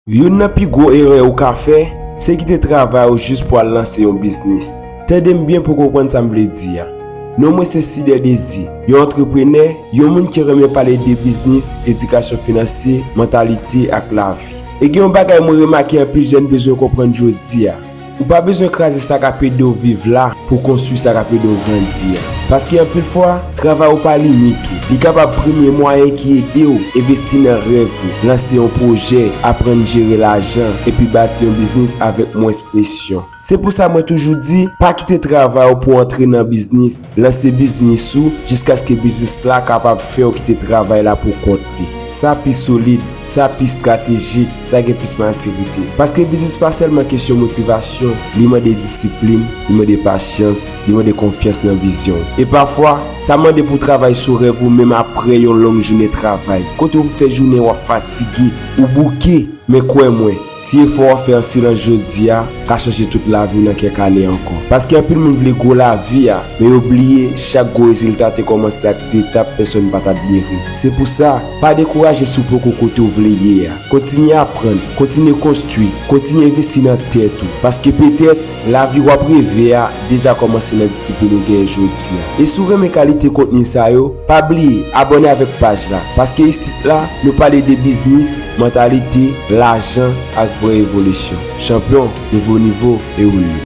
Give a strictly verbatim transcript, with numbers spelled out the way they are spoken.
Youn nan pi gwo erè ou ka fè, se kite travay ou jis pou al lanse yon biznis. Tande m byen pou w konprann sa m vle di a. Non mwen se Sider Désir, yon antreprenè, yon moun ki renmen pale de biznis, edikasyon finansye, mantalite ak lavi. E gen yon bagay mwen remake anpil jèn bezwen konprann jodi a. Ou pa bezwen kraze sa k ap ede w viv la pou w konstwi sa k ap ede w grandi a. Paske anpil fwa, travay ou pa limit ou. Li kapab premye mwayen ki ede w envesti nan rèv ou, lanse yon pwojè, aprann jere lajan, epi bati yon biznis avèk mwens presyon. Se pou sa mwen toujou di, pa kite travay ou pou w antre nan biznis, lanse biznis ou, jiskaske biznis la kapab fè w kite travay la pou kont li. Sa pi solid, sa pi estratejik, sa gen plis matirite. Paske biznis pa sèlman kesyon motivasyon, li mande disiplin, li mande pasyans, li mande konfyans nan vizyon w. E pafwa, sa mande pou w travay sou rèv ou menm apre yon long jounen travay. Kote w fè jounen w ap fatige, ou bouke, men kwè mwen, ti efò w ap fè an silans jodi a ka chanje tout lavi w nan kèk ane ankò. Paske anpil moun vle gwo lavi a, men yo bliye chak gwo rezilta te kòmanse ak ti etap pèsonn pa t admire. Se pou sa, pa dekouraje si w poko kote w vle ye a. Kontinye aprann, kontinye konstwi, kontinye envesti nan tèt ou. Paske petèt, lavi w ap reve a deja kòmanse nan disiplin ou genyen jodi a. E si w renmen kalite kontni sa yo, pa bliye abòne avèk paj la. Paske isit la, nou pale de biznis, mantalite, lajan ak vrè evolisyon. Chanpyon, nouvo nivo, e ou li.